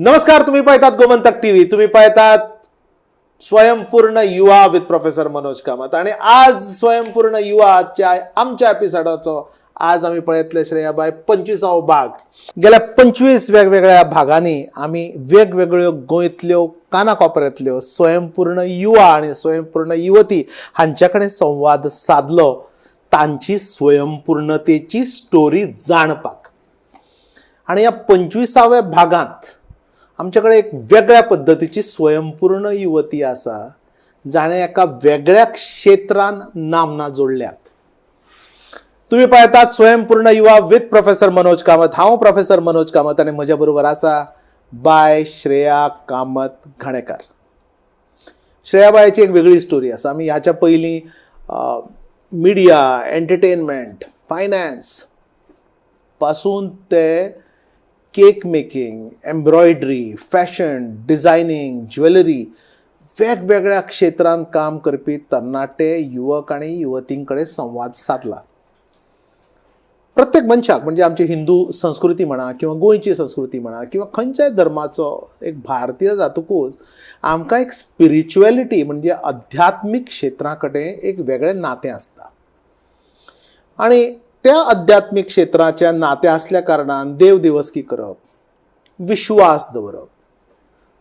नमस्कार, तुम्ही पाहतात गोमंतक टीव्ही, तुम्ही पाहतात स्वयंपूर्ण युवा विथ प्रोफेसर मनोज कामत. आणि आज स्वयंपूर्ण युवाच्या आमच्या एपिसोडाचो आज आमी पळयतले श्रेयाबाय 25वो भाग. गेल्या 25 वेगवेगळ्या भागांनी आमी वेगवेगळ्यो गोंयतल्यो कानाकोपऱ्यांतल्यो स्वयंपूर्ण युवा आणि स्वयंपूर्ण युवती हांच्या कडेन संवाद सादलो, तांची स्वयंपूर्णतेची स्टोरी जाणपाक. आणि या 25व्या भागांत आमचे कडेन एक वेगळ्या पद्दतीची स्वयंपूर्ण युवती आसा, जाणें एका वेगळ्या क्षेत्रान नामना जोडल्यात. तुम्ही पळयतात स्वयंपूर्ण युवा विथ प्रोफेसर मनोज कामत. हांव प्रोफेसर मनोज कामत आनी म्हज्या बरोबर आसा बाय श्रेया कामत घाणेकार. श्रेयाबायची एक वेगळी स्टोरी आसा. आमी ह्याच्या पयलीं मिडिया, एंटरटेनमेंट, फायनान्स पासून ते cake making, embroidery, fashion designing, jewellery, वेगवेगळ्या क्षेत्रांत काम करपी तरणाटे युवक आनी युवतीं कडेन संवाद सादला. प्रत्येक मनशाक, म्हणजे आमची हिंदू संस्कृती म्हणा किंवा गोंयची संस्कृती म्हणा किंवा खंयच्याय धर्माचो एक भारतीय जातकूच आमकां एक स्पिरिच्युएलिटी म्हणजे अध्यात्मीक क्षेत्रा कडेन एक वेगळें नातें आसता. आणि त्या अध्यात्मीक क्षेत्राच्या नातें आसल्या कारणान देव देवस्की करप, विश्वास दवरप,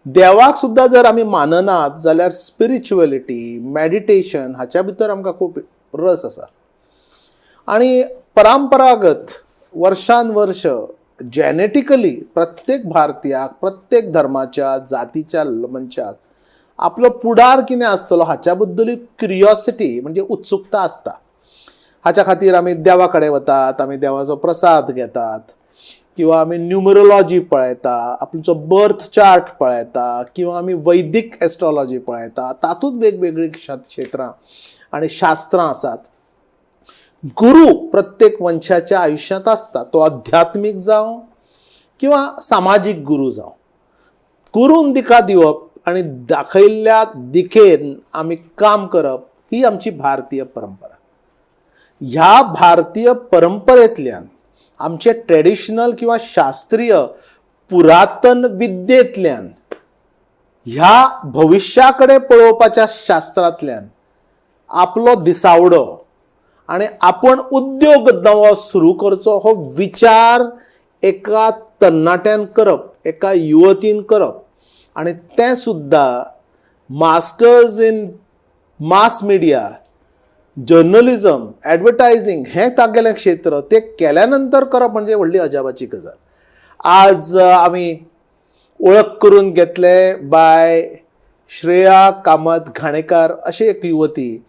देवाक सुद्दां जर आमी माननात जाल्यार स्पिरिच्युअलिटी, मॅडिटेशन हाच्या भितर आमकां खूब रस आसा. आणि परंपरागत वर्षान वर्ष जेनेटिकली प्रत्येक भारतीयाक, प्रत्येक धर्माच्या, जातीच्या मनशाक आपलो पुडार कितें आसतलो हाच्या बद्दलूय क्युरियोसिटी म्हणजे उत्सुकता आसता. हाच्या खातीर आमी देवा कडेन वतात, आमी देवाचो प्रसाद घेतात किंवा आमी न्युमरोलॉजी पळयता, आमचो बर्थ चार्ट पळयता किंवा आमी वैदीक एस्ट्रॉलॉजी पळयता. तातूंत वेगवेगळीं क्षेत्रां आनी शास्त्रां आसात. गुरू प्रत्येक मनशाच्या आयुश्यांत आसता, तो अध्यात्मीक जावं किंवा सामाजीक गुरू जावं. गुरून दिका दिवप आनी दाखयल्ल्या दिकेन आमी काम करप ही आमची भारतीय परंपरा. ह्या भारतीय परंपरेंतल्यान, आमचे ट्रेडिशनल किंवा शास्त्रीय पुरातन विद्येंतल्यान, ह्या भविश्या कडेन पळोवपाच्या शास्त्रांतल्यान आपलो दिसावडो आनी आपण उद्योग नवो सुरू करचो हो विचार एका तरणाट्यान करप, एका युवतीन करप आनी तें सुद्दां masters in mass media, journalism, advertising हें तागेलें क्षेत्र, तें केल्या नंतर करप म्हणजे व्हडली अजापाची गजाल. आज आमी वळख करून घेतले बाय श्रेया कामत घाणेकार अशी एक युवती,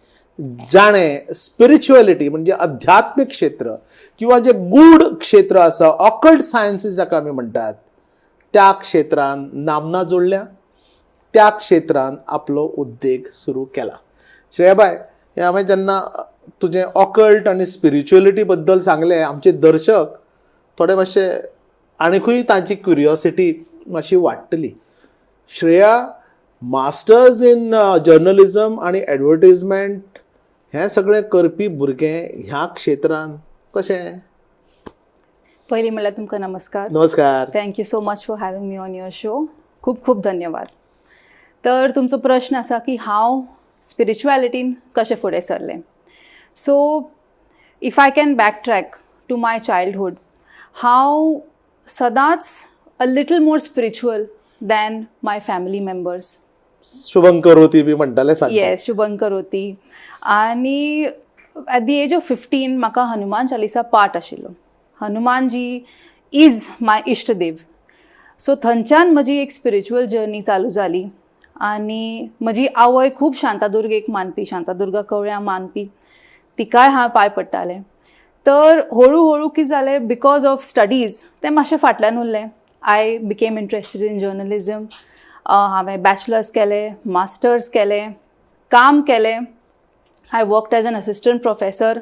जाणें स्पिरिच्युअलिटी म्हणजे अध्यात्मीक क्षेत्र किंवा जे गूढ क्षेत्र आसा, ऑकल्ट सायन्सीस जाका आमी म्हणटात, त्या क्षेत्रान नामना जोडल्या, त्या क्षेत्रान आपलो उद्देग सुरू केला. श्रेयाबाय, हें हांवें जेन्ना तुजें ऑकल्ट आनी स्पिरिच्युअलिटी बद्दल सांगलें, आमचे दर्शक थोडे मातशे आनिकूय तांची क्युरियोसिटी मातशी वाडटली. श्रेया, मास्टर्स इन जर्नलिजम आनी एडवर्टीजमेंट हें सगळें करपी भुरगें ह्या क्षेत्रान कशें? पयलीं म्हणल्यार तुमकां नमस्कार. नमस्कार. Thank you so much for having me on your show. खूब खूब धन्यवाद. तर तुमचो प्रश्न आसा की हांव स्पिरिच्युअलिटीन कशें फुडें सरलें. So if I can back track to my childhood, हांव सदांच a little more spiritual than my family members. Shubham करोती बी म्हणटाले सांजचे. येस, शुभं करोती. आनी at the age of 15 म्हाका हनुमान चालिसा पाठ आशिल्लो. Hanumanji is my इश्टदेव. सो थंयच्यान म्हजी एक स्पिरिच्युअल जर्नी चालू जाली. आनी म्हजी आवय खूब शांतादुर्गेक मानपी, शांतादुर्गा कवळ्या मानपी, तिकाय हांव पांय पडटालें. तर हळू हळू कितें जालें, because of studies तें मातशें फाटल्यान उरलें. I became interested in journalism. हांवें बॅचलर्स केलें, मास्टर्स केलें, काम केलें. I worked as an assistant professor.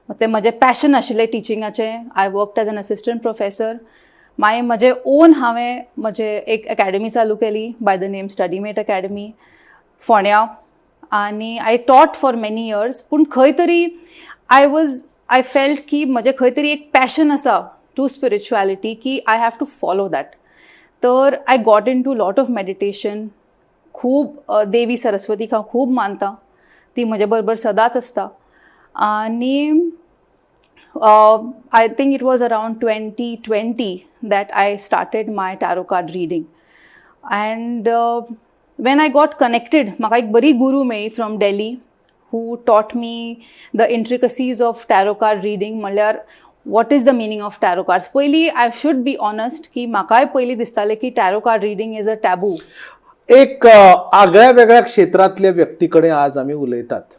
तें म्हजें पॅशन आशिल्लें टिचिंगाचें. I worked as an assistant professor. मागीर म्हजें ओन हांवें म्हजें एक एकॅडमी चालू केली by the name स्टडीमेट अकॅडमी, फोंड्या. आनी I taught for many years. पूण खंय तरी I felt की म्हजें खंय तरी एक पॅशन आसा टू स्पिरिच्युअलिटी, की I have to follow that. तर I got into lot of meditation. खूब देवी सरस्वतीक हांव खूब मानता, ती म्हजे बरोबर सदांच आसता. आनी I think it was around 2020 that I started my tarot card reading. And when I got connected, म्हाका एक बरी गुरू मेळ्ळी from Delhi who taught me the intricacies of tarot card reading, म्हणल्यार what is the meaning of tarot cards. पयलीं I should be honest की म्हाकाय पयलीं दिसतालें की tarot card reading is a taboo. एक आगळ्या वेगळ्या क्षेत्रांतल्या व्यक्ती कडेन आज आमी उलयतात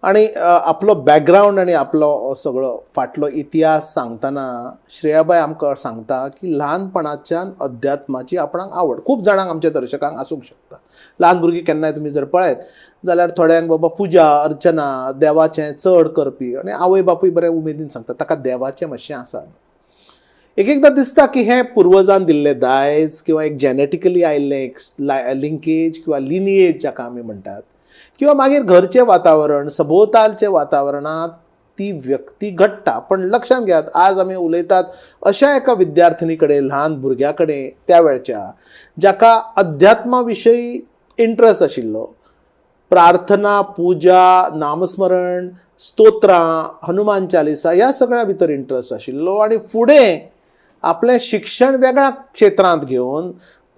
आनी आपलो बॅकग्रावंड आनी आपलो सगळो फाटलो इतिहास सांगतना श्रेयाबाय आमकां सांगता की ल्हानपणाच्यान अध्यात्माची आपणाक आवड. खूब जाणांक, आमच्या दर्शकांक आसूंक शकता. ल्हान भुरगीं केन्नाय तुमी जर पळयत जाल्यार थोड्यांक बाबा पुजा अर्चना देवाचें चड करपी आनी आवय बापूय बरे उमेदीन सांगता ताका देवाचें मातशें आसा. एक एकदां दिसता की हें पुर्वजान दिल्लें दायज किंवा एक जेनेटिकली आयिल्लें एक लिंकेज किंवा लिनिएज जाका आमी म्हणटात, किंवा मागीर घरचें वातावरण, सभोवतालच्या वातावरणांत ती व्यक्ती घडटा. पण लक्षांत घेयात, आज आमी उलयतात अशा एका विद्यार्थिनी कडेन, ल्हान भुरग्या कडेन त्या वेळच्या, जाका अध्यात्मा विशयी इंट्रस्ट आशिल्लो, प्रार्थना, पुजा, नामस्मरण, स्तोत्रां, हनुमान चालिसा ह्या सगळ्या भितर इंट्रस्ट आशिल्लो आनी फुडें आपलें शिक्षण वेगळ्या क्षेत्रांत घेवन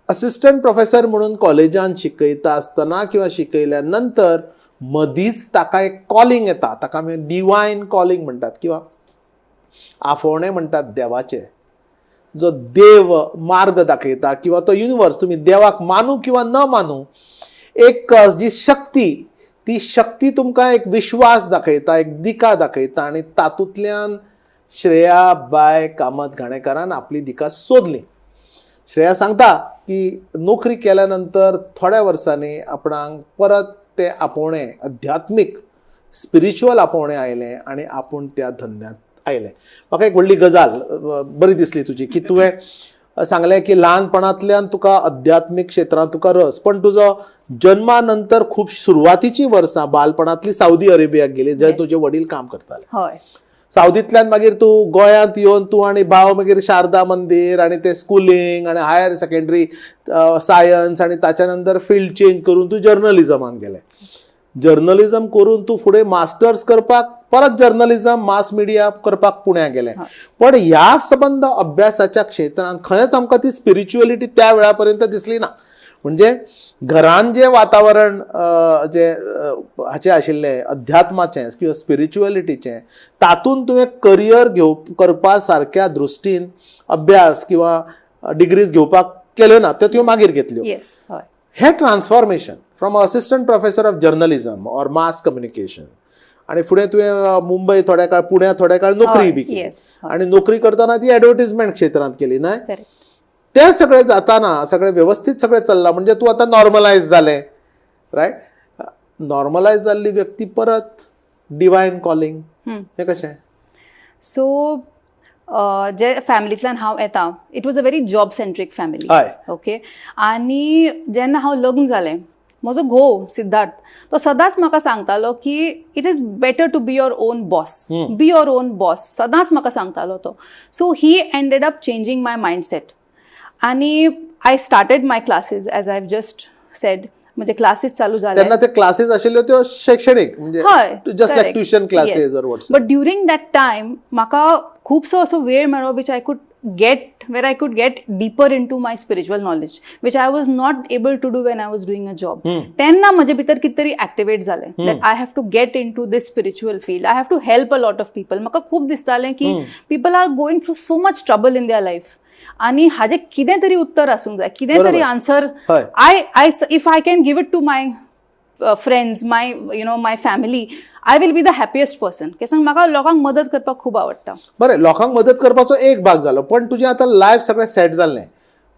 असिस्टंट प्रोफेसर म्हणून कॉलेजान शिकयता आसतना किंवा शिकयल्या नंतर मदींच ताका एक कॉलिंग येता. ताका आमी डिवायन कॉलिंग म्हणटात किंवा आफोवणें म्हणटात देवाचें, जो देव मार्ग दाखयता किंवा तो युनिवर्स, तुमी देवाक मानू किंवा न मानू, एक जी शक्ती, ती शक्ती तुमकां एक विश्वास दाखयता, एक दिका दाखयता आनी तातूंतल्यान श्रेया बाय कामत घाणेकारान आपली दिका सोदली. श्रेया सांगता की नोकरी केल्या नंतर थोड्या वर्सांनी आपणाक परत तें आपोवणें, अध्यात्मीक स्पिरिच्युअल आपोवणें आयलें आनी आपूण त्या धंद्यांत आयलें. म्हाका एक व्हडली गजाल बरी दिसली तुजी की तुवें सांगलें की ल्हानपणांतल्यान तुका अध्यात्मीक क्षेत्रांत तुका रस, पण तुजो जन्मा नंतर खूब सुरवातीची वर्सां बालपणांतली सावदी अरेबियाक गेली, जंय तुजे वडील काम करताले. सावदींतल्यान मागीर तूं गोंयांत येवन तूं आनी भाव मागीर शारदा मंदीर आनी ते स्कुलींग आनी हायर सेकंडरी सायन्स आनी ताच्या नंतर फिल्ड चेंज करून तूं जर्नलिजमान गेलें. जर्नलिजम करून तूं फुडें मास्टर्स करपाक परत जर्नलिजम, मास मिडिया करपाक पुण्याक गेलें. पण ह्या संबंद अभ्यासाच्या क्षेत्रांत खंयच आमकां ती स्पिरिच्युअलिटी त्या वेळा पर्यंत दिसली ना. म्हणजे घरान जें वातावरण जें हाचें आशिल्लें, अध्यात्माचें किंवा स्पिरिच्युअलिटीचें, तातूंत तुवें करियर घेव करपा सारक्या दृश्टीन अभ्यास किंवा डिग्रीज घेवपाक केल्यो ना, त्यो तुवें मागीर घेतल्यो. येस, हय. हे transformation from assistant professor of journalism or mass communication आणि फुडें तुवें मुंबय थोड्या काळ, पुण्यात थोड्या काळ नोकरी बी केली. आणि नोकरी करताना ती ऍडव्हर्टिजमेंट क्षेत्रांत केली न्हय? करेक्ट. ते सगळें जाताना सगळें व्यवस्थीत सगळें चल्लां, म्हणजे तूं आतां नॉर्मलायज जालें, रायट? नॉर्मलायज जाल्ली व्यक्ती परत डिवायन कॉलिंग, हें कशें? सो जे फॅमिलींतल्यान हांव येता, it was a very job centric family. Okay, आनी जेन्ना हांव लग्न जालें, म्हजो घोव सिद्धार्थ तो सदांच म्हाका सांगतालो की it is better to be your own boss, be your own boss, सदांच म्हाका सांगतालो तो. So he ended up changing my mindset आनी I started my classes, as I just said, म्हणजे क्लासीस चालू जाले. तेन्ना ते क्लासेस आशिल्ल्यो त्यो शैक्षणीक म्हणजे just like tuition classes or what's? But during that time म्हाका खुबसो असो वेळ मेळ्ळो which I could get where I could get deeper into my spiritual knowledge, which I was not able to do when I was doing a job. तेन्ना म्हजे भितर कितें तरी एक्टिवेट जालें that I have to get into this spiritual field, I have to help a lot of people. म्हाका खूब दिसतालें की people are going through so much trouble in their life आनी हाजें कितें तरी उत्तर आसूंक जाय, कितें तरी answer. I if I can give it to my friends, my you know my family, I will be the happiest person. कित्याक म्हाका लोकांक मदत करपाक खूब आवडटा. बरें, लोकांक मदत करपाचो एक भाग जालो, पण तुजें आतां लायफ सगळें सेट जाल्लें.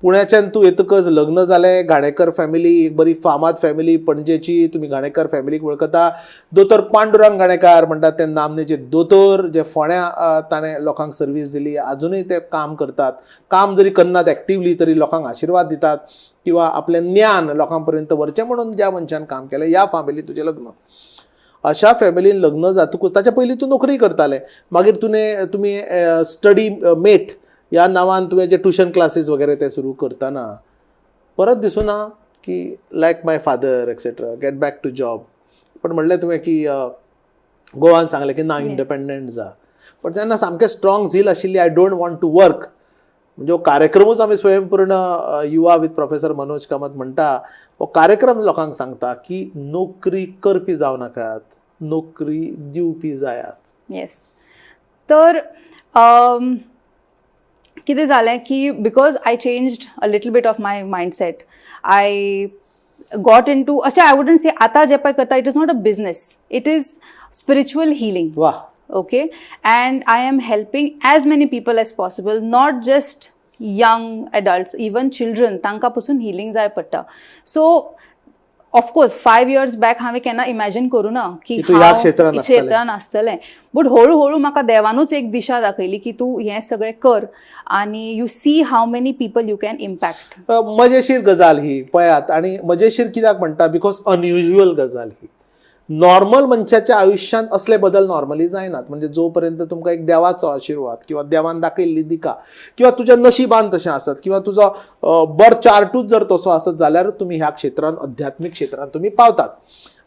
पुण्याच्यान तूं येतकच लग्न जालें, घाणेकर फॅमिली एक बरी फामाद फॅमिली पणजेची. तुमी घाणेकर फॅमिलीक वळखता. दोतोर पांडुरंग घाणेकार म्हणटात ते नामनेचे दोतोर, जे फोंड्या ताणें लोकांक सर्वीस दिली. अजुनूय ते काम करतात. काम जरी करनात एक्टिवली तरी लोकांक आशिर्वाद दितात किंवा आपलें ज्ञान लोकां पर्यंत व्हरचें म्हणून ज्या मनशान काम केलें, ह्या फॅमिली तुजें लग्न. अशा फॅमिलीन लग्न जातकूच, ताच्या पयलीं तूं नोकरी करतालें, मागीर तुवें तुमी स्टडी मेट ह्या नांवान तुवें जे ट्युशन क्लासीस वगैरे ते सुरू करतना परत दिसुना की like my father etcetera, get back to job? पण म्हणलें तुवें की गोवान सांगलें की ना, इंडिपेंडंट जा. पण तेन्ना सामकें स्ट्रॉंग झील आशिल्ली, I don't want to work. म्हणजे हो कार्यक्रमूच आमी स्वयंपूर्ण युवा विथ प्रोफेसर मनोज कामत म्हणटा, हो कार्यक्रम लोकांक सांगता की नोकरी करपी जावं नाकात, नोकरी दिवपी जायात. येस, तर कितें जालें की because I changed a little bit of my mindset, I got into अशें I wouldn't से आतां जें पळय करता, it is not a business, it is spiritual healing. Okay, and I am helping as many people as possible, not just young adults, even children. तांकां पसून healing जाय पडटा. So of course 5 years back हांवें केन्ना imagine करूं ना की की तूं ह्या क्षेत्रांत आसतलें. क्षेत्रान आसतलें. बट हळू हळू म्हाका देवानूच एक दिशा दाखयली की तूं हें सगळें कर आनी you see how many people you can impact. मजेशीर गजाल ही पळयात. आनी मजेशीर कित्याक म्हणटा? Because अनयुज्युअल गजाल ही. नॉर्मल मनशाच्या आयुश्यांत असले बदल नॉर्मली जायनात. म्हणजे जोपर्यंत तुमकां एक देवाचो आशिर्वाद किंवा देवान दाखयल्ली दिका किंवा तुज्या नशिबान तशें आसत किंवा तुजो बर्थ चार्टूच जर तसो आसत जाल्यार तुमी ह्या क्षेत्रांत, अध्यात्मीक क्षेत्रांत तुमी पावतात.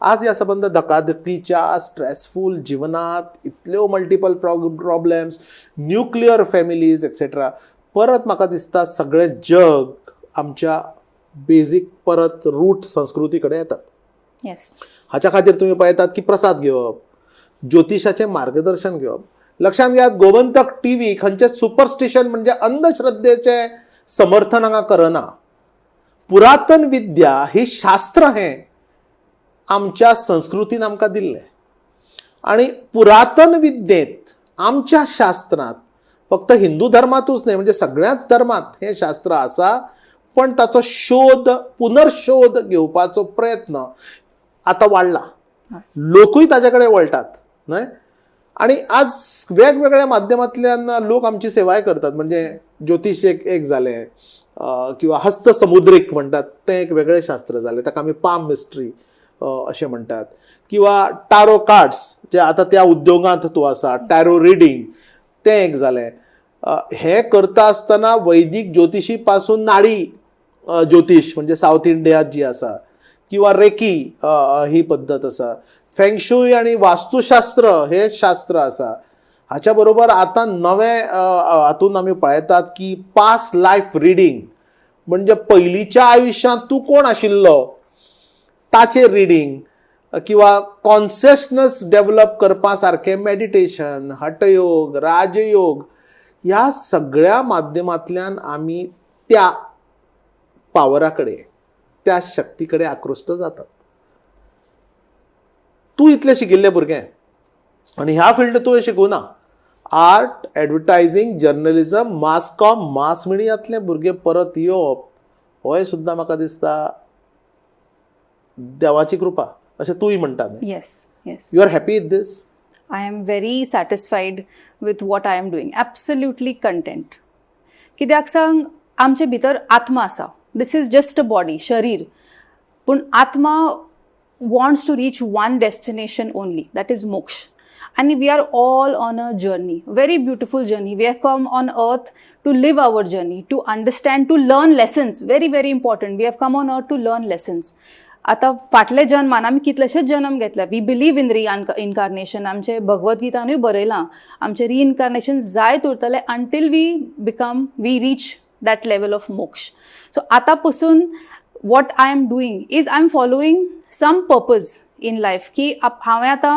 आज ह्या सबंद धकाधकीच्या स्ट्रेसफूल जिवनात, इतल्यो multiple problems, nuclear families etcetera, परत म्हाका दिसता सगळें जग आमच्या बेजीक परत रूट संस्कृती कडेन येतात. हाच्या खातीर तुमी पळयतात की प्रसाद घेवप, ज्योतिशाचें मार्गदर्शन घेवप. लक्षांत घेयात, गोमंतक टीव्ही खंयचें सुपरस्टिशन म्हणजे अंधश्रद्धेचें समर्थन हांगा करना. पुरातन विद्या ही शास्त्र हें आमच्या संस्कृतीन आमकां दिल्लें आनी पुरातन विद्येंत, आमच्या शास्त्रांत, फक्त हिंदू धर्मांतूच न्हय, म्हणजे सगळ्याच धर्मांत हें शास्त्र आसा, पण ताचो शोध, पुनर्शोध घेवपाचो प्रयत्न आतां वाडला. लोकूय ताजे कडेन वळटात न्हय. आनी आज वेगवेगळ्या माध्यमांतल्यान लोक आमची सेवाय करतात. म्हणजे ज्योतिश एक एक जालें किंवा हस्तसमुद्रीक म्हणटात तें एक वेगळें शास्त्र जालें, ताका आमी पाम मिस्ट्री अशें म्हणटात, किंवा टारो कार्ड्स जे आतां त्या उद्योगांत तूं आसा, टॅरो रिडींग तें एक जालें. हें करता आसतना वैदीक ज्योतिशी पासून नाडी ज्योतिश म्हणजे सावथ इंडियांत जी आसा किंवा रेकी ही पद्दत आसा, फेंगशुई आनी वास्तुशास्त्र हे शास्त्र आसा. हाच्या बरोबर आतां नवें हातून आमी पळयतात की पास्ट लायफ रिडींग, म्हणजे पयलींच्या आयुश्यांत तूं कोण आशिल्लो ताचेर रिडींग, किंवा कॉन्सियसनस डेव्हलप करपा सारकें मेडिटेशन, हठयोग, राजयोग, ह्या सगळ्या माध्यमांतल्यान आमी त्या पावरा कडेन, त्या शक्ती कडेन आकृश्ट जातात. तूं इतलें शिकिल्लें भुरगें आनी ह्या फिल्ड तुवें शिकूना. Art, advertising, journalism, mass comm, mass मिडियांतलें भुरगें परत येवप होय सुद्दां म्हाका दिसता देवाची कृपा अशें तूंय म्हणटा न्हय? Yes. You are happy with this? I am very satisfied with what I am doing. Absolutely content. कित्याक सांग, आमचे भितर आत्मा आसा. This is just a body, शरीर, पूण आत्मा wants to reach one destination only, that is मोक्ष. आनी we are all on a journey, very beautiful journey. We have come on earth to live our journey, to understand, to learn lessons. Very, very important, we have come on earth to learn lessons. आतां फाटले जन्मान आमी कितलेशेच जन्म घेतले. We believe in reincarnation. आमचे भगवद्गीतानूय बरयलां, आमचें रिइनकार्नेशन जायत उरतलें until we reach that level of मोक्ष. सो आतां पसून what I am doing is I am following some purpose in life की हांवें आतां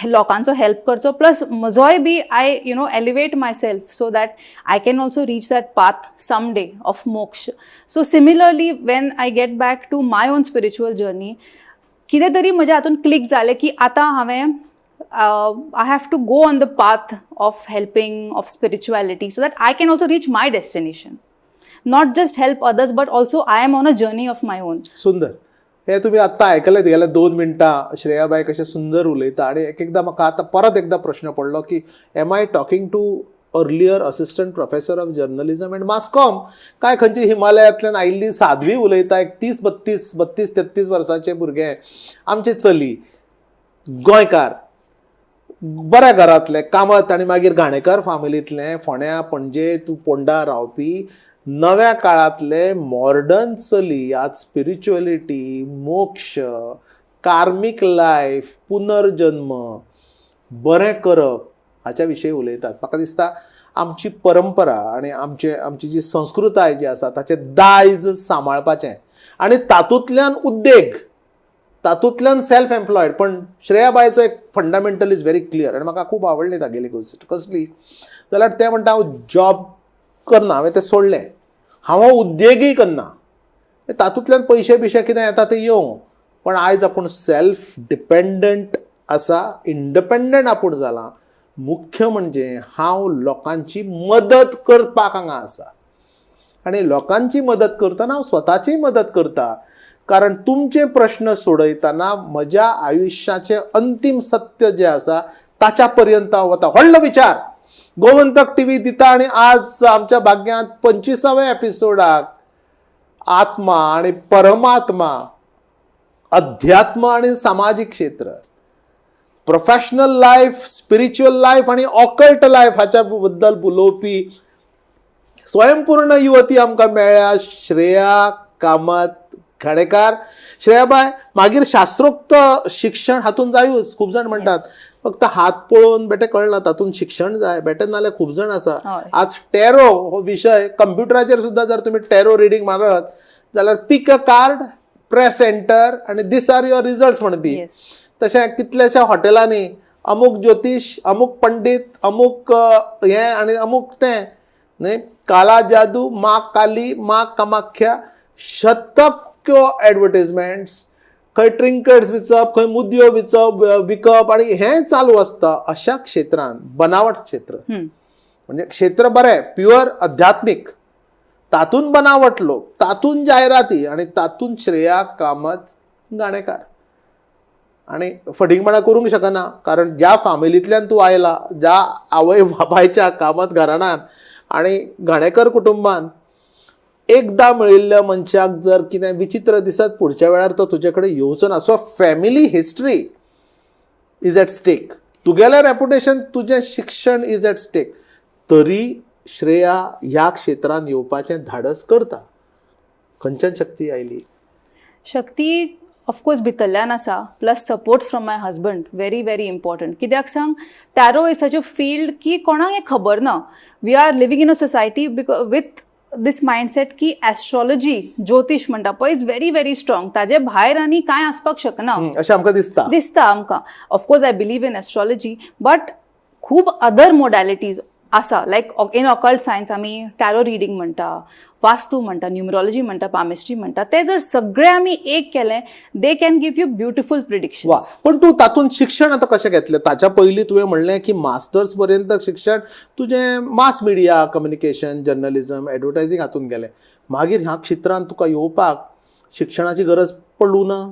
लोकांचो हेल्प करचो, प्लस म्हजोय बी I elevate myself so that I can also reach that path some day of मोक्ष. So similarly, when I get back to my own spiritual journey, कितें तरी म्हज्या हातून क्लिक जालें की आतां हांवें I have to go on the path of helping, of spirituality, so that I can also reach my destination, not just help others, but also I am on a journey of my own. सुंदर. हे तुम्ही आत्ता आयकलें, गेल्या 2 मिनटां श्रेयाबाय कशें सुंदर उलयता. आनी एक एकदां म्हाका आतां परत एकदां प्रश्न पडलो की am I talking to earlier assistant professor of journalism and mass comm, काय खंयची हिमालयांतल्यान आयिल्ली साध्वी उलयता? एक 30 32 32 33 वर्साचें भुरगें, आमचें चली, गोंयकार. बऱ्या घरांतलें कामत आनी मागीर घाणेकर फामिलींतलें, फोंड्या, पणजे, तूं पोंडा रावपी नव्या काळांतलें मॉर्डन चली आज स्पिरिच्युअलिटी, मोक्ष, कार्मीक लायफ, पुनर्जन्म, बरें करप हाच्या विशीं उलयतात. म्हाका दिसता आमची परंपरा आनी आमचे आमची जी संस्कृताय जी आसा ताचें दायज सांबाळपाचें आनी तातूंतल्यान उद्देग, तातूंतल्यान सेल्फ एम्प्लॉयड. पण श्रेयाबायचो एक फंडामेंटल is very clear आनी म्हाका खूब आवडली तागेली गोश्ट. कसली जाल्यार तें म्हणटा, हांव जॉब करना, हांवें तें सोडलें, हांव हो उद्देगूय करना, तातूंतल्यान पयशे बिशे कितें येता ते येवं, पण आयज आपूण सेल्फ डिपेंडंट आसा, इंडिपेंडंट आपूण जाला. मुख्य म्हणजे हांव लोकांची मदत करपाक हांगा आसा आनी लोकांची मदत करतना हांव स्वताचीय मदत करता, कारण तुमचे प्रश्न सोडयतना म्हज्या आयुश्याचें अंतीम सत्य जें आसा ताच्या पर्यंत हांव वता. व्हडलो विचार गोमंतक टीव्ही दिता आनी आज आमच्या भाग्यांत 25व्या एपिसोडाक आत्मा आनी परमात्मा, अध्यात्म आनी सामाजीक क्षेत्र, प्रोफेशनल लायफ, स्पिरिच्युअल लायफ आनी ऑकल्ट लायफ हाच्या बद्दल उलोवपी स्वयंपूर्ण युवती आमकां मेळ्ळ्या, श्रेया कामत घाणेकार. श्रेयाबाय, मागीर शास्त्रोक्त शिक्षण हातून जायूच. खूब जाण म्हणटात फक्त हात पळोवन बेटे कळना, तातूंत शिक्षण जाय बेटे, नाल्यार खूब जाण आसा. आज टॅरो हो विशय कंप्युटराचेर सुद्दां जर तुमी टॅरो रिडींग मारत जाल्यार pick a card, press enter आनी these are your results म्हणपी. तशें कितल्याश्या हॉटेलांनी अमूक ज्योतिश, अमूक पंडीत, अमूक हें आनी अमूक तें, न्हय, काला जादू, मा काली, मा कामाख्या, शतक्यो एडवर्टीजमेंट्स, खंय ट्रिंकट्स विचप, खंय मुदयो विचप विकप आनी हें चालू आसता. अशा क्षेत्रांत बनावट क्षेत्र, म्हणजे क्षेत्र बरें प्युअर अध्यात्मीक, तातूंत बनावट लोक, तातूंत जायराती आनी तातूंत श्रेया कामत घाणेकार. आनी फटींगपणां करूंक शकना, कारण ज्या फामिलींतल्यान तूं आयला, ज्या आवय बापायच्या कामत घराण्यांत आनी घाणेकर कुटुंबान एकदां मेळिल्ल्या मनशाक जर कितें विचित्र दिसत, पुढच्या वेळार तो तुजे कडेन येवचो ना. So family history is at stake, तुगेलें रेपुटेशन, तुजें शिक्षण is at stake, तरी श्रेया ह्या क्षेत्रांत येवपाचें धाडस करता. खंयच्यान शक्ती आयली? शक्ती ऑफकोर्स भितरल्यान आसा, plus support from my husband, very very important. कित्याक सांग, tarot is such a field की कोणाक हें खबर ना. We are living in a society with this mindset की एस्ट्रॉलॉजी, ज्योतिश म्हणटा पळय, is very very strong. ताजे भायर आनी कांय आसपाक शकना. अशें आमकां दिसता. दिसता आमकां. Of course I believe in astrology, but खूब अदर मोडॅलिटीज आसा, लायक इन ऑकल्ट सायन्स आमी टॅरो रिडींग म्हणटा, वास्तू म्हणटा, न्युमरोलॉजी म्हणटा, पामिस्ट्री म्हणटा. ते जर सगळे आमी एक केले, they can give you beautiful predictions. पण तूं तातूंत शिक्षण आतां कशें घेतलें? ताच्या पयलीं तुवें म्हणलें की मास्टर्स पर्यंत शिक्षण तुजें mass media communication, journalism, advertising हातूंत गेलें. मागीर ह्या क्षेत्रांत तुका येवपाक शिक्षणाची गरज पडूं ना?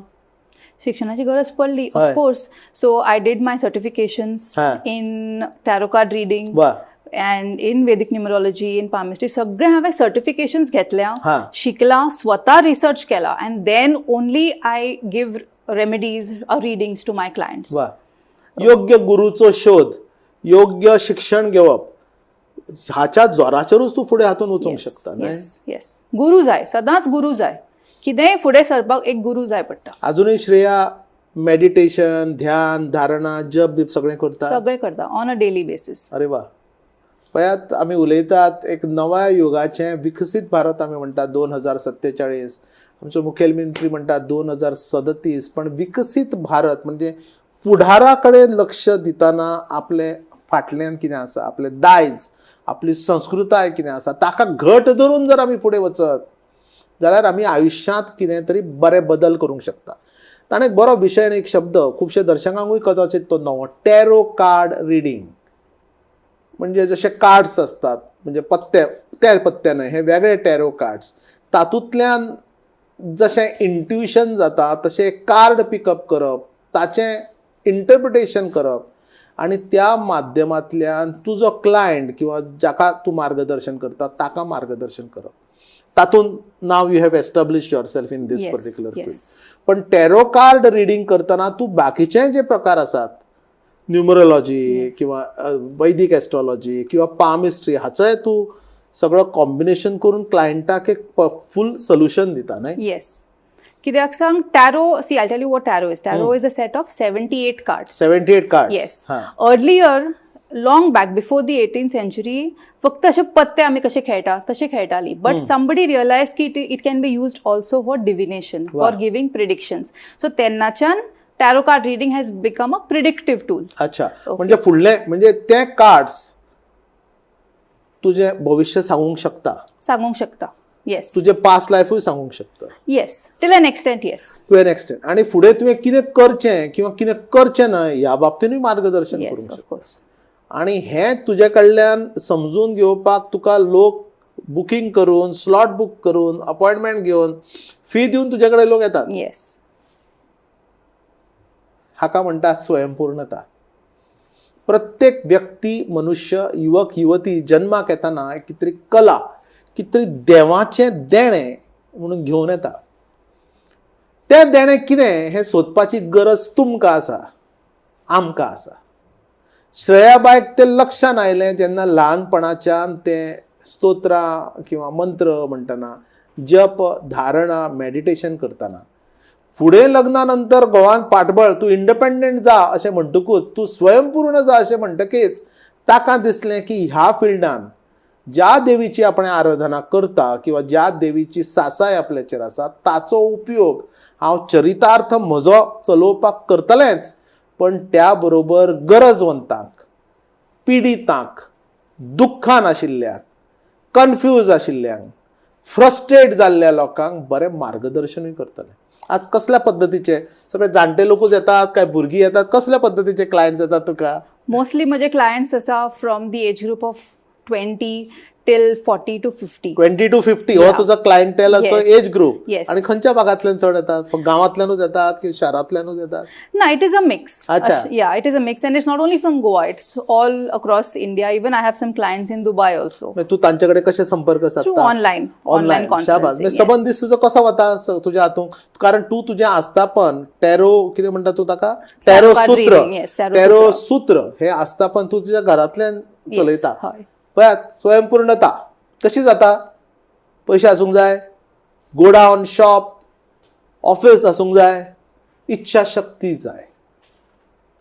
शिक्षणाची गरज पडली, of course. So I did my certifications in tarot card reading and in Vedic numerology, in palmistry. सगळे हांवें सर्टिफिकेशन्स घेतल्या, शिकला, स्वता रिसर्च केला and then only I give remedies or readings to my clients. वा, योग्य गुरुचो शोध, योग्य शिक्षण घेवप हाच्या जोराचेरूच तूं फुडें हातून वचूंक शकता, न्हय? येस येस गुरू जाय, सदांच गुरू जाय. कितेंय फुडें सरपाक एक गुरू जाय पडटा. अजूनय श्रेया मेडिटेशन, ध्यान, धारणा, जप बीप सगळें करता? सगळें करता, ऑन अ डेली बेसीस. अरे वा. पळयात, आमी उलयतात एक नव्या युगाचें विकसीत भारत आमी म्हणटात 2047, आमचो मुखेलमंत्री म्हणटात 2037, पण विकसीत भारत म्हणजे फुडारा कडेन लक्ष दितना आपलें फाटल्यान कितें आसा, आपलें दायज, आपली संस्कृताय कितें आसा, ताका घट धरून जर आमी फुडें वचत जाल्यार आमी आयुश्यांत कितें तरी बरे बदल करूंक शकता. ताणें एक बरो विशय आनी एक शब्द, खुबशे दर्शकांकूय कदाचित तो नवो, टॅरो कार्ड रिडींग. म्हणजे जशे कार्ड्स आसतात, म्हणजे पत्ते, ते पत्ते न्हय, हे वेगळे टॅरो कार्ड्स, तातूंतल्यान जशें इंट्युशन जाता तशें कार्ड पिकअप करप, ताचें इंटरप्रिटेशन करप आनी त्या माध्यमांतल्यान तुजो क्लायंट किंवा जाका तूं मार्गदर्शन करता ताका मार्गदर्शन करप. तातूंत now you have establish yourself in this particular field. पण टॅरो कार्ड रिडींग करतना तूं बाकीचे जे प्रकार आसात, न्युमरोलॉजी किंवा वैदिक एस्ट्रॉलॉजी किंवा पामिस्ट्री हाचोय तूं सगळो कॉम्बिनेशन करून क्लायंटाक एक फूल सोल्युशन दिता न्हय? येस, कित्याक सांग, tarot, see, I tell you what tarot is. Tarot is a set of 78 cards. 78 card. Yes. Earlier, long back, before the 18th century, फक्त अशे पत्ते आमी कशे खेळटा तशे खेळटाली, बट समबडी रियलायज की it can be used also for divination, for giving predictions. So तेन्नाच्यान tarot card reading has become a predictive tool. अच्छा, म्हणजे फुडले म्हणजे ते कार्ड्स तुजें भविश्य सांगूंक शकता? सांगूंक शकता, येस. तुजें पास्ट लायफूय सांगूंक शकता? Yes, till an extent, yes. To N extent. आणि फुडें तुवें कितें करचें किंवा कितें करचें न्हय ह्या बाबतीनूय मार्गदर्शन करूंक शकता. Of course. आणि हें तुजे कडल्यान समजून घेवपाक तुका लोक बुकींग करून, स्लॉट बूक करून, अपॉयंटमेंट घेवन, फी दिवन तुजे कडेन लोक येतात. येस. हाका म्हणटात स्वयंपूर्णता. प्रत्येक व्यक्ती, मनुष्य, युवक, युवती जन्माक येताना एक कितें तरी कला, कितें तरी देवाचें देणें म्हणून घेवन येता. तें देणें कितें हें सोदपाची गरज तुमकां आसा, आमकां आसा. श्रेयाबायक तें लक्षान आयलें जेन्ना ल्हानपणाच्यान तें स्तोत्रां किंवा मंत्र म्हणटना, जप, धारणा, मॅडिटेशन करतना. फुडें लग्ना नंतर घोवान पाठबळ, तूं इंडिपेंडंट जा अशें म्हणटकूच, तूं स्वयंपूर्ण जा अशें म्हणटकीच ताका दिसलें की ह्या फिल्डान ज्या देवीची आपण आराधना करता किंवा ज्या देवीची सासाय आपल्याचेर आसा ताचो उपयोग हांव चरितार्थ म्हजो चलोवपाक करतलेंच, पण त्या बरोबर गरजवंतांक, पिडितांक, दुख्खान आशिल्ल्यांक, कन्फ्यूज आशिल्ल्यांक, फ्रस्ट्रेट जाल्ल्या लोकांक बरें मार्गदर्शनूय करतलें. आज कसल्या पद्दतीचे, सगळे जाणटे लोकूच येतात काय भुरगीं येतात? कसल्या पद्दतीचे क्लायंट्स येतात तुका? मोस्टली म्हजे क्लायंट्स आसा from the age group of 20 till 40 to 50. 20 to 50 हो तुजो क्लायंटेलाचो एज ग्रुप. Yes. आणि खंयच्या भागांतल्यान चड येतात? फक्त गांवांतल्यानूच येतात की शारांतल्यानूच येतात? ना, it is a mix. Yeah, it is a mix, and it's not only from Goa, it's all across India. Even I have some clients in Dubai also. म्हणजे तू तांचे कडेन कशे संपर्क थ्रू साधता? Online, online. ऑनलायन, शाबास. म्हणजे सबंद दीस तुजो कसो वता तुज्या हातूंत? कारण तूं तुजें आस्थापन टॅरो, कितें म्हणटा तूं ताका, टॅरो card सूत्र. reading, yes, tarot. Tarot सूत्र हे आस्थापन तूं तुज्या घरांतल्यान चलयता. हय. पळयात, स्वयंपूर्णता कशी जाता? पयशे आसूंक जाय, गोडावन, शॉप, ऑफिस आसूंक जाय? इच्छा शक्ती जाय,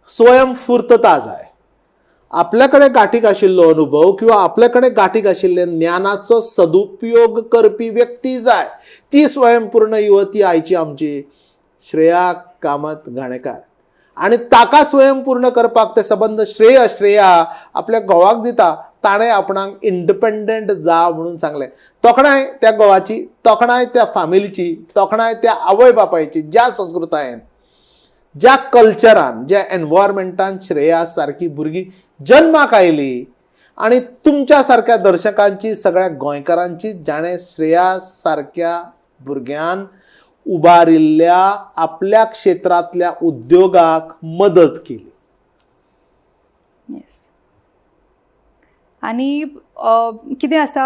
स्वयंफूर्तता जाय, आपल्या कडेन गांठीक आशिल्लो अनुभव किंवा आपल्या कडेन गांठीक आशिल्ले ज्ञानाचो सदुपयोग करपी व्यक्ती जाय. ती स्वयंपूर्ण युवती आयची आमची श्रेया कामत घाणेकार. आनी ताका स्वयंपूर्ण करपाक ते सबंद श्रेय श्रेया आपल्या घोवाक दिता. ताणें आपणाक इंडिपेंडंट जा म्हणून सांगलें. तोखणाय त्या घोवाची, तोखणाय त्या फामिलीची, तोखणाय त्या आवय बापायची, ज्या संस्कृतायेन, ज्या कल्चरान, ज्या एनवायरमेंटान श्रेया सारकी भुरगीं जन्माक आयली. आनी तुमच्या सारक्या दर्शकांची, सगळ्या गोंयकारांची, जाणें श्रेया सारक्या भुरग्यान उबारिल्ल्या आपल्या क्षेत्रांतल्या उद्योगाक मदत केली. येस, आनी कितें आसा,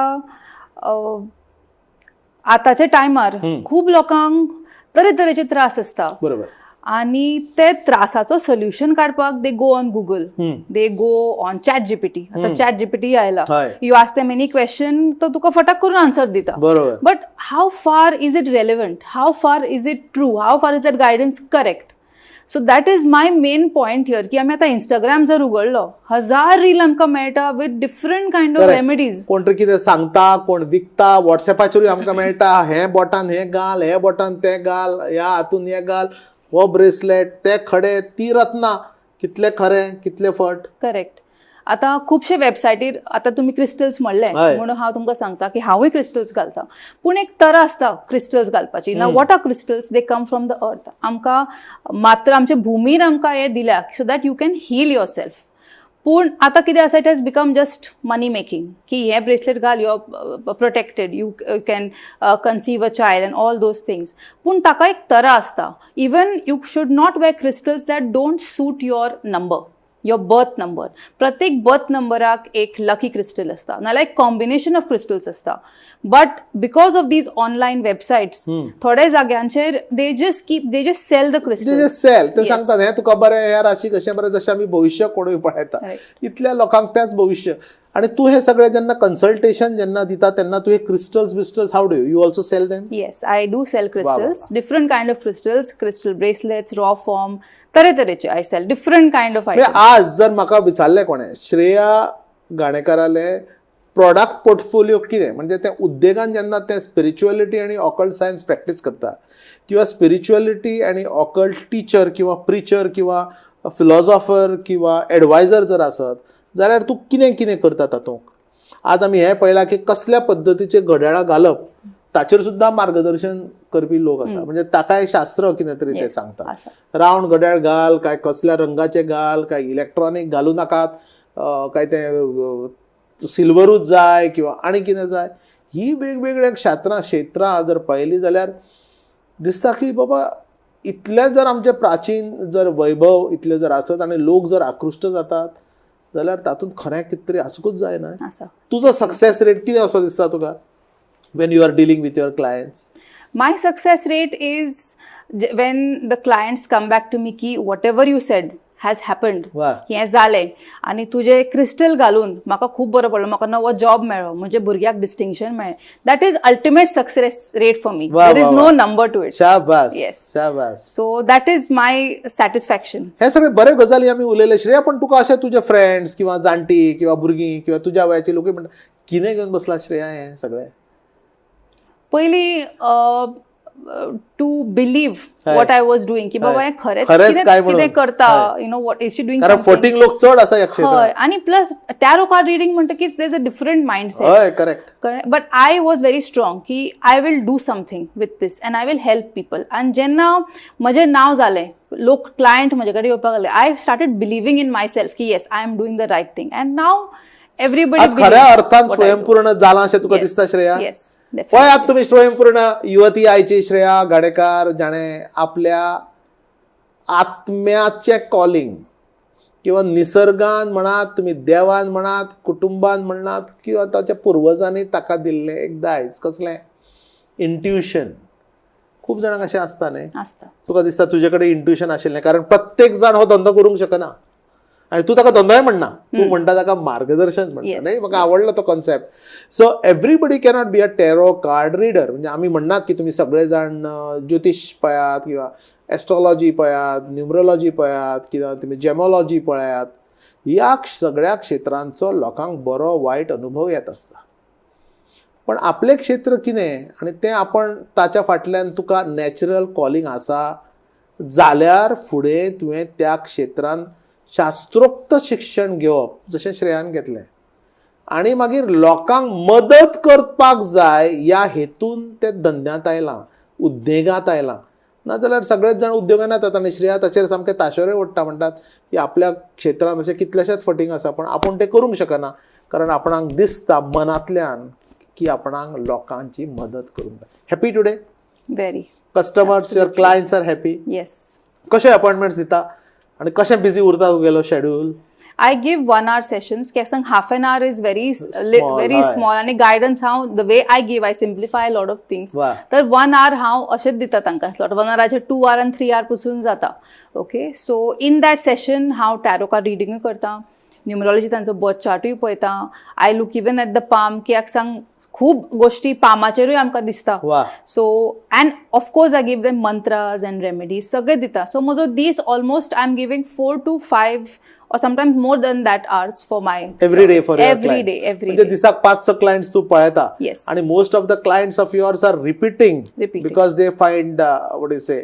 आतांच्या टायमार खूब लोकांक तरेतरेचे त्रास आसता. आनी ते त्रासाचो सोल्युशन काडपाक they go on Google, they go on ChatGPT. आतां चॅट जीपीटी आयला. You ask them any question, तो तुका फटाक करून आन्सर दिता. But how far is it relevant? How far is it true? How far is that guidance correct? So that is my main point here, की आमी आतां Instagram जर उगडलो, हजार रील आमकां मेळटा with different kind of remedies. कोण तरी कितें सांगता, कोण विकता. वॉट्सॅपाचेरूय आमकां मेळटा, हें बोटान हें घाल, हें बोटान तें घाल, ह्या हातून हें घाल, हो ब्रेसलेट, ते खडे, ती रत्नां. कितलें खरें, कितलें फट? करेक्ट. आतां खुबशे वेबसायटीर, आतां तुमी क्रिस्टल्स म्हणले म्हणून हांव तुमकां सांगता की हांवूय क्रिस्टल्स घालता, पूण एक तरा आसता क्रिस्टल्स घालपाची ना. What are crystals? They come from the earth. आमकां मात्र आमच्या भुमीन आमकां हें दिल्या so that you can heal yourself. पूण आतां कितें आसा, it has become just money making, की हें ब्रेसलेट घाल, you are protected, you can conceive a child and all those things. पूण ताका एक तरा आसता. Even you should not wear crystals that don't suit your number. Your birth number. प्रत्येक birth नंबराक एक लकी क्रिस्टल आसता, नाल्यार एक कॉम्बिनेशन ऑफ क्रिस्टल्स आसता. But because of these online websites, थोड्या जाग्यांचेर they just sell the ते क्रिस्टल. जे sale ते सांगतात, हें तुका बरें, ह्या राशी कशें बरें. जशें आमी भविश्य कोणूय पळयता, इतल्या लोकांक तेंच भविश्य. आनी तूं हें सगळें जेन्ना कन्सल्टेशन जेन्ना दिता, तेन्ना तूं हे crystals बिस्टल्स, how do you also sell them? Yes, I do sell crystals, different kind of crystals, crystal bracelets, raw form, तरेतरेचे I sell different kind of म्हणजे items. आज जर म्हाका विचारलें कोणें, श्रेया गाणेकाराले प्रॉडक्ट पोर्टफोलियो कितें, म्हणजे ते उद्देगान जेन्ना ते स्पिरिच्युअलिटी आनी ऑकल्ट सायन्स प्रॅक्टीस करता किंवा स्पिरिच्युअलिटी आनी ऑकल्ट टिचर किंवा प्रिचर किंवा फिलॉसॉफर किंवा एडवायझर जर आसत जाल्यार तूं कितें कितें करता तातूंत? आज आमी हें पळयलां की कसल्या पद्दतीचे घड्याळां घालप ताचेर सुद्दां मार्गदर्शन करपी लोक आसा. म्हणजे ताकाय शास्त्र कितें तरी ते सांगतात. आसा. रावंड घड्याळ घाल, काय कसल्या रंगाचे घाल, काय इलेक्ट्रॉनीक घालू नाकात, काय ते सिल्वरूच जाय किंवा आनी कितें जाय. ही वेगवेगळ्या क्षेत्रां जर पळयली जाल्यार दिसता की बाबा, इतलें जर आमचें प्राचीन जर वैभव इतलें जर आसत आनी लोक जर आकृश्ट जातात जाल्यार तातूंत खरें कितें तरी आसूंकच जाय न्हय? आसा. तुजो सक्सेस रेट कितें असो दिसता तुका when you are dealing with your clients? My success rate is when the clients come back to me की whatever you said has happened. हें जालें आनी तुजें क्रिस्टल घालून म्हाका खूब बरो पडलो, म्हाका नवो जॉब मेळ्ळो, म्हज्या भुरग्याक डिस्टिंक्शन मेळ्ळें. That is ultimate success rate for me. There is no number to it. शाबास. Yes. शाबास. So that is my satisfaction. हे सगळे बरे गजाली आमी उलयले श्रेया, पण तुका अशें तुजे फ्रेंड्स किंवा जाणटी किंवा भुरगीं किंवा तुज्या वयाची लोकूय म्हणटा, कितें घेवन बसला श्रेया हें सगळें? पयलीं to believe what I was doing, की बाबा हें खरेंच खरेंच कितें काय म्हणून. कितें करता, what is she doing. कारण फटींग लोक चड आसा ह्या क्षेत्रात. हय, आनी प्लस टॅरो कार्ड रिडींग म्हणटकीच there is a different mindset. हय correct But I was very strong की I will do something with this and I will help people. आनी जेन्ना म्हजें नांव जालें, लोक क्लायंट म्हजे कडेन येवपाक लागले, I started believing in myself की yes, I am doing the right thing, and now everybody आज खऱ्या अर्थान स्वयंपूर्ण जालां अशें तुका दिसता श्रेया? येस. पळयात तुमी, स्वयंपूर्ण युवती आयची श्रेया गाडेकार, जाणें आपल्या आत्म्याचें कॉलिंग किंवा निसर्गान म्हणात तुमी, देवान म्हणात, कुटुंबान म्हणात किंवा ताच्या पुर्वजांनी ताका दिल्लें एक दायज, कसलें इंट्युशन. खूब जाणांक अशें आसता न्ही? आसता. तुका दिसता तुजे कडेन इंट्युशन आशिल्लें? कारण प्रत्येक जाण हो धंदो करूंक शकना आनी तूं ताका धंदोय म्हणना, तूं म्हणटा ताका मार्गदर्शन म्हणटा. न्ही? म्हाका आवडलो तो concept. So everybody cannot be a tarot card reader. म्हणजे आमी म्हणनात की तुमी सगळे जाण ज्योतिश पळयात किंवा एस्ट्रोलॉजी पळयात, न्युमरोलॉजी पळयात किंवा तुमी जेमॉलॉजी पळयात. ह्या सगळ्या क्षेत्रांचो लोकांक बरो वायट अनुभव येत आसता, पण आपलें क्षेत्र कितें आनी तें आपण ताच्या फाटल्यान तुका नॅचरल कॉलिंग आसा जाल्यार फुडें तुवें त्या क्षेत्रान शास्त्रोक्त शिक्षण घेवप, जशें श्रेयान घेतलें, आनी मागीर लोकांक मदत करपाक जाय ह्या हेतून ते धंद्यांत आयलां, उद्देगांत आयलां. नाजाल्यार सगळेच जाण उद्योगान येतात आनी श्रेया ताचेर सामकें ताशेरूय ओडटा. म्हणटात की आपल्या क्षेत्रांत अशें कितलेशेच फटींग आसा, पण आपूण तें करूंक शकना, कारण आपणाक दिसता मनांतल्यान की आपणाक लोकांची मदत करूंक जाय. Happy today? Very. Customers, your clients are happy? Yes. कशे अपॉयंटमेंट्स दिता आनी कशें बिजी उरता तुगेलो schedule? I give 1 hour sessions. कित्याक half an hour is very Small, very small. आनी गायडन्स हांव the way I give, I simplify lot of things. तर वन our हांव अशेंच दिता तांकां स्लॉट. वन आवराचे 2 our आनी 3 our पसून जाता. Okay, so in that session हांव टॅरो कार्ड रिडींगूय करता, न्युमरोलॉजी, तांचो बर्थ चार्टूय पळयता. I look even at the palm, कित्याक सांग, खूब गोश्टी पामाचेरूय आमकां दिसता. So and of course I give them mantras and remedies, सगळें दिता. सो म्हजो दीस almost I am giving 4 to 5 or sometimes more than that hours for my every day for every day, every म्हणजे day. दिसाक पांच स clients तूं पळयता? Yes. आणि most of the clients of yours are repeating Repeating. Because they find, what is say,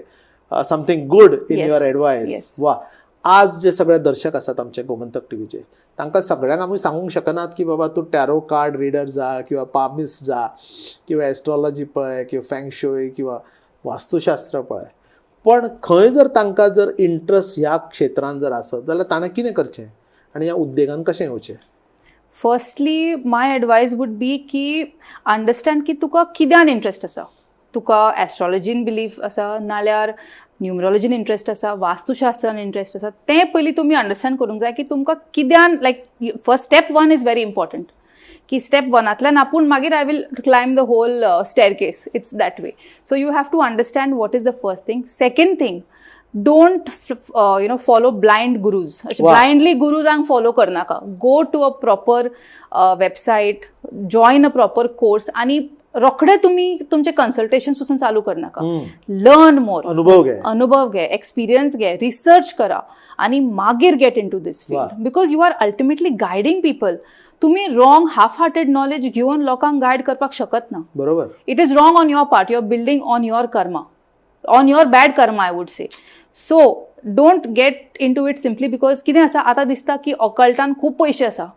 something good in your advice. वा. आज जे सगळे दर्शक आसात आमचे गोमंतक टीव्हीचे, तांकां सगळ्यांक आमी सांगूंक शकनात की बाबा तूं टॅरो कार्ड रिडर जा किंवा पामिस्ट जा किंवा एस्ट्रॉलॉजी पळय किंवा फँगशोय किंवा वास्तुशास्त्र पळय. पण खंय जर तांकां जर इंट्रस्ट ह्या क्षेत्रान जर आसत जाल्यार ताणें कितें करचें आनी ह्या उद्देगान कशें येवचें? Firstly, my advice would be की अंडरस्टँड की तुका कित्यान इंट्रस्ट आसा. तुका एस्ट्रोलॉजीन बिलीफ आसा नाल्यार न्युमरोलॉजीन इंट्रस्ट आसा, वास्तुशास्त्रान इंट्रस्ट आसा, तें पयलीं तुमी अंडरस्टँड करूंक जाय की तुमकां कित्यान, like, first step one is very important, की स्टेप वनांतल्यान आपूण मागीर I will climb the whole staircase. It's that way. So you have to understand what is the first thing. Second thing, don't follow blind gurus. Blindly गुरुजांक follow करनाका. Go to a proper website, join a proper course आनी रोखडे तुमी तुमचे consultation पसून चालू करनाका. Learn more. अनुभव घे. अनुभव घे, एक्सपिरियन्स घे, रिसर्च करा आणि मागीर get into this field, because you are ultimately guiding people. तुम्ही रॉंग हाफ हार्टेड नॉलेज घेवन लोकांक गायड करपाक शकत ना. It is wrong on your part. You are building on your karma, on your bad karma, I would say. So don't get into it simply because कितें आसा, आतां दिसता की ऑकल्टान खूब पयशे आसा,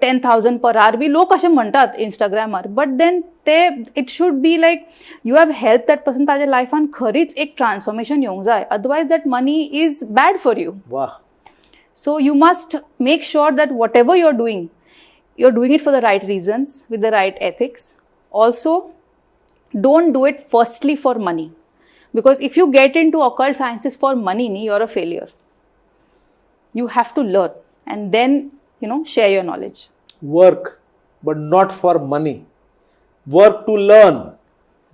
10,000 पर आवर बी लोक अशें म्हणटात इंस्टाग्रामार. बट then ते it should be like you have help that person, ताज्या लायफान खरीच एक ट्रान्सफॉर्मेशन येवंक जाय, otherwise that money is bad for you. So you must make sure that whatever you're doing, you're doing it for the right reasons, with the right ethics. Also, don't do it firstly for money. Because if you get into occult sciences for money, न्ही, you're a failure. You have to learn and then share your knowledge. Work, but not for money. Work to learn,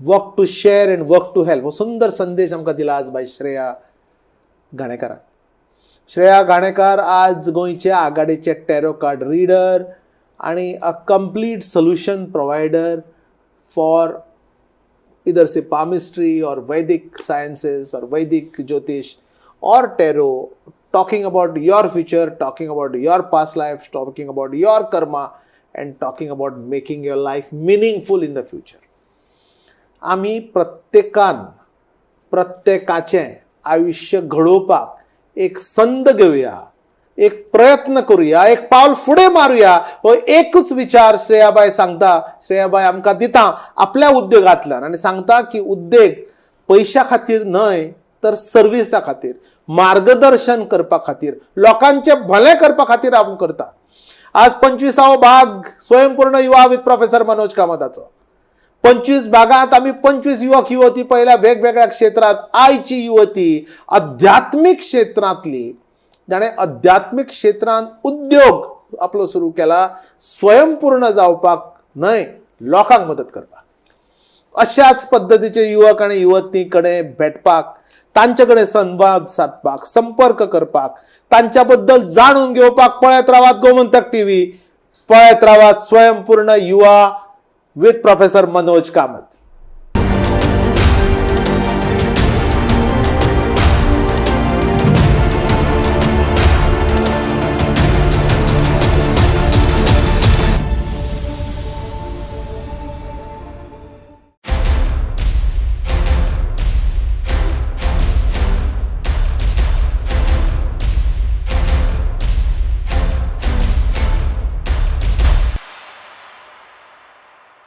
work to share and work to help. हो सुंदर संदेश आमकां दिला आज बाय श्रेया घाणेकारान. श्रेया घाणेकार आज गोंयचे आघाडीचे tarot card reader आणि a complete solution provider for either say palmistry or Vedic sciences or Vedic Jyotish or tarot, talking about your future, talking about your past life, talking about your karma, and talking about making your life meaningful in the future. आमी प्रत्येकान प्रत्येकाचें आयुश्य घडोवपाक एक संद घेवया, एक प्रयत्न करूया, एक पावल फुडें मारुया, हो एकूच विचार श्रेयाबाय सांगता. श्रेयाबाय आमकां दिता आपल्या उद्योगांतल्यान आनी सांगता की उद्देग पयशा खातीर न्हय तर सर्विसा खातीर, मार्गदर्शन करपा खातीर, लोकांचें भलें करपा खातीर आपूण करता. आज 25वो भाग स्वयंपूर्ण युवा विथ प्रोफेसर मनोज कामताचो. 25 भागात आम्ही 25 युवक युवती पहिल्या वेगवेगळ्या क्षेत्रात. आयची युवती आध्यात्मिक क्षेत्रांतली, जाणें आध्यात्मिक क्षेत्रांत उद्योग आपलो सुरू केला, स्वयंपूर्ण जावपाक न्हय, लोकांक मदत करपाक. अशाच पद्दतीचे युवक आनी युवती कडेन भेटपाक, तांचे कडेन संवाद सादपाक, संपर्क करपाक, तांच्या बद्दल जाणून घेवपाक पळयत रावात गोमंतक टीव्ही, पळयत रावात स्वयंपूर्ण युवा विथ प्रोफेसर मनोज कामत.